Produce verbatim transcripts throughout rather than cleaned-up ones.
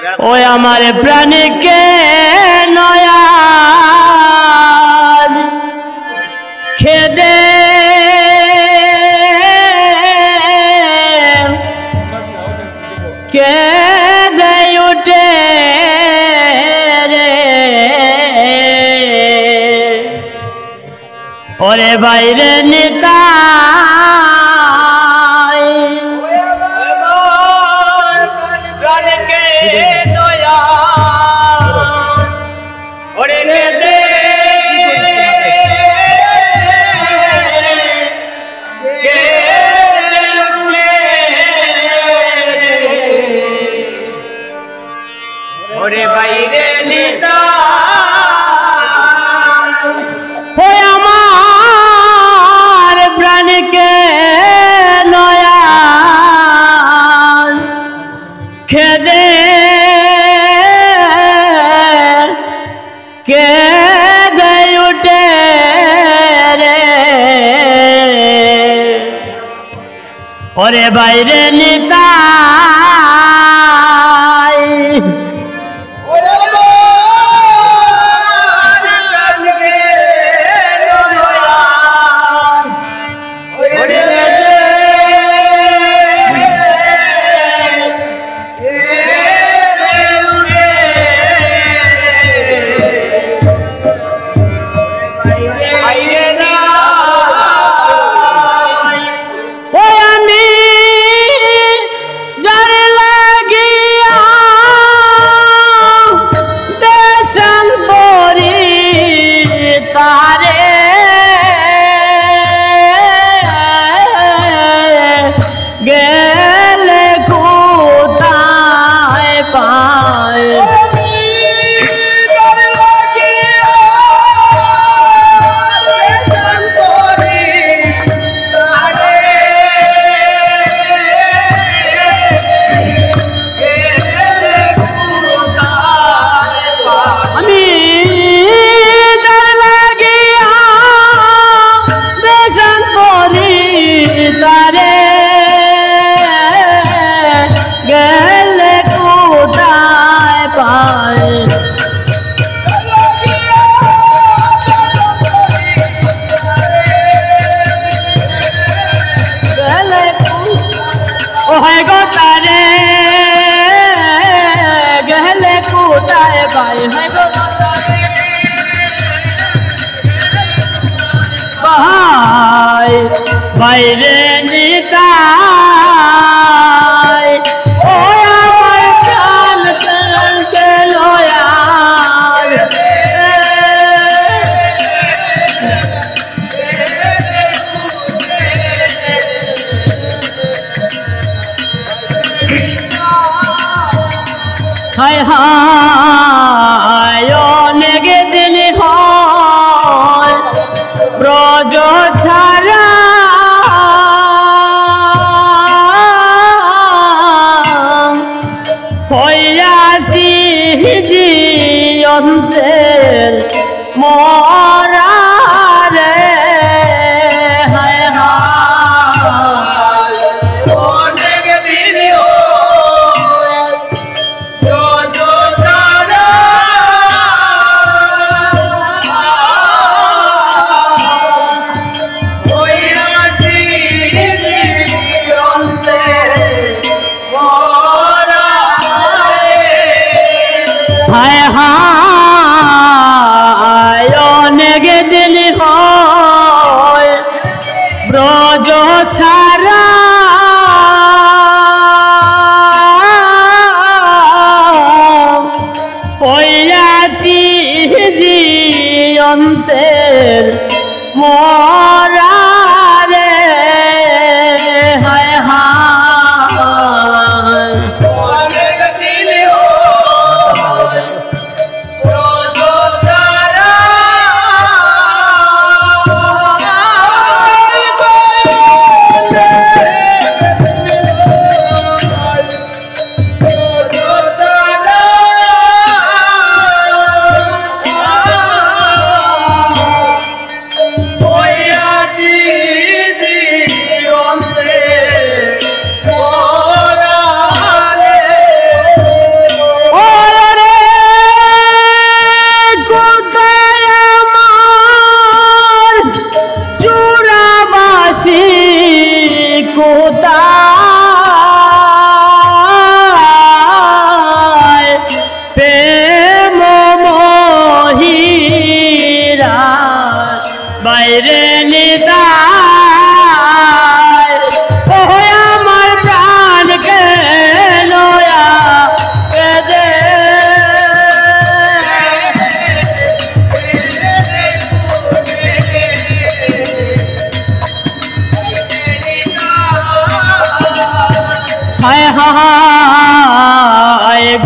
ও আমার প্রাণ কেন আজ খেদে খেদে উঠে রে। ওরে ভাইরে নিতাই, প্রাণকে দয়া, ওরে কেদে, কেদে উঠে। ওরে ভাইরে নিতাই, ওই আমার প্রাণ কেন আজ খেদে খেদে উঠে রে। ওরে ভাইরে নিতাই, ওই আমি যার লাগিয়া দেশান্তরি তারে গেলে কোথায় পায়? আমি যার লাগিয়া দেশান্তরি তারে গেলে কোথায় পায়? গেলে কো-, ও হায় গো তারে, গেলে কোথায় ভাই, হায় গো ভাই, ভাইরে নিতাই, ও আমার প্রাণ প্রাণ গেল আর। হায় হায়, অনেক দিন হয় ব্রজ ছাড়া হইয়াছি জীবন্তের মরা রে। হায় হায়, অনেক দিন হয় হায় হায়, অনেক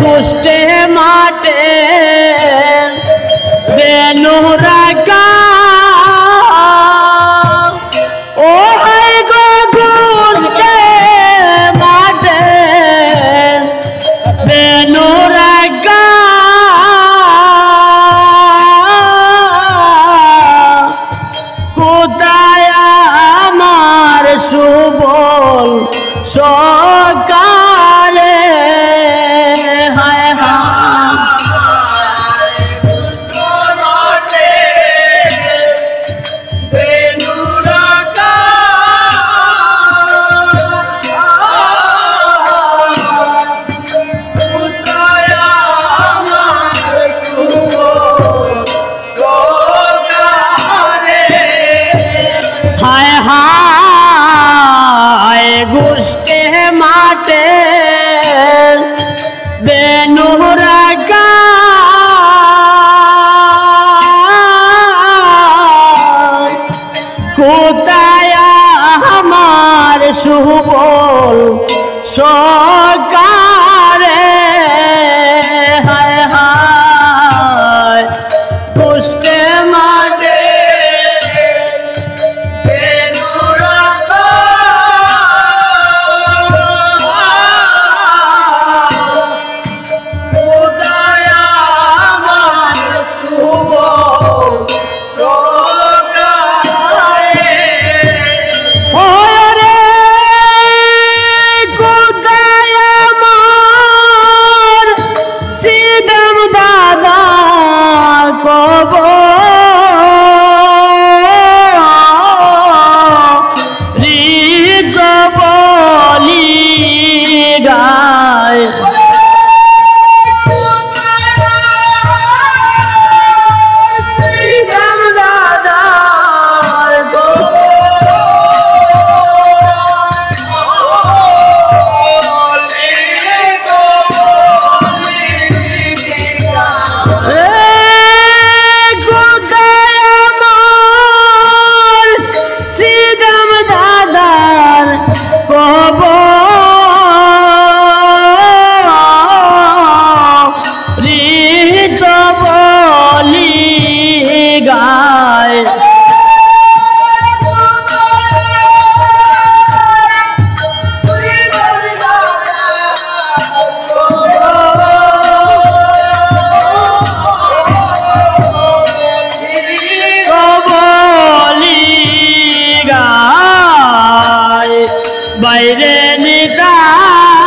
গুষ্ঠে মাঠে বেনু রাখা। ও হায় গো, গুষ্ঠে মাঠে বেনু রাখা। কোথায় আমার সুবল সকারে? হায় হায়। হায় হায়, গুষ্ঠে মাঠে বেনু রাখা। কোথায় আমার সুবল সকারে? হায় হায়, গুষ্ঠে মাঠে ওরে, কোথায় আমার সিদাম দাদা কবর? রিত বলি গায়। এ কোথায় আমার সিদাম দাদার কবর? রিত বলি গায়। বলি গায়, বাইরে নিতাই,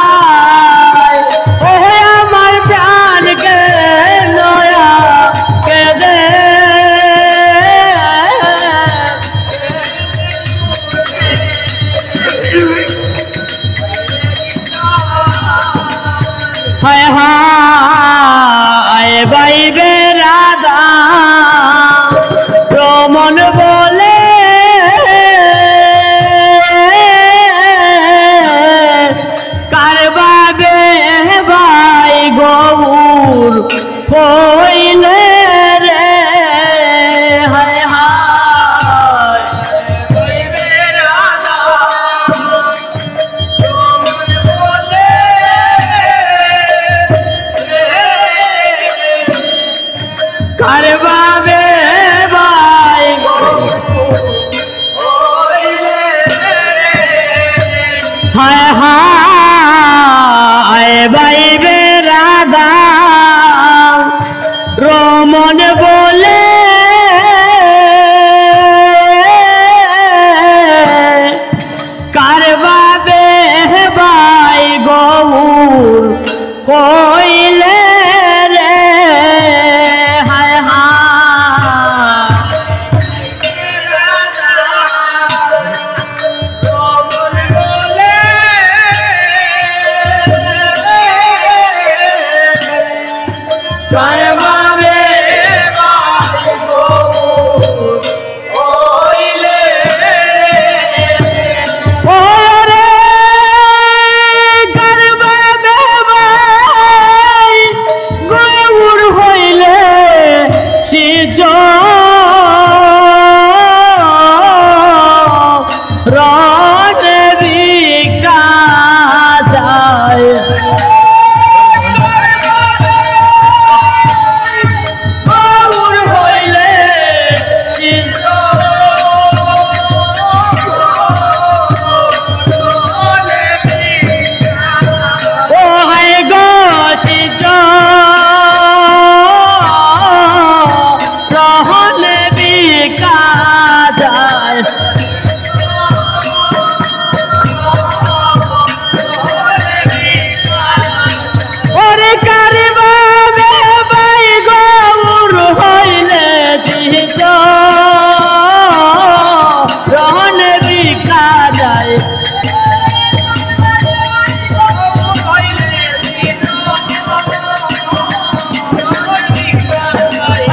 ওহে আমার প্রাণ কেন কেঁদে? হায় হায়, বাইবে রাধা রমন বলে, কার বাবে ভাই গৌর হইলে রে? হায় হায়। কার বাবে ভাই? হায় হায়, বাইবে রাধা। রে কারিবা বেবাই গৌর হইলে চিত রহনে বিকা যায়।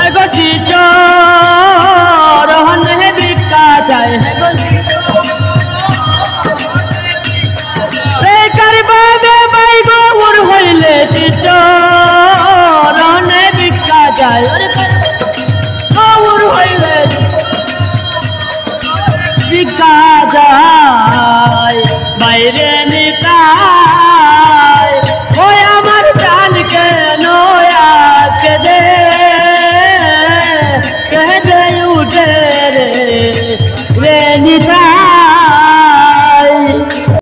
এগো চিত রহনে বিকা যায়। এগো রে কারিবা বেবাই গৌর হইলে চিত রহনে বিকা যায়। ওরে গৌর হইলে বিকা যায়। বাইরে নিতাই ওই আমার প্রাণ কেন আজকে দে কেঁদে উঠে রে, রে নিতাই।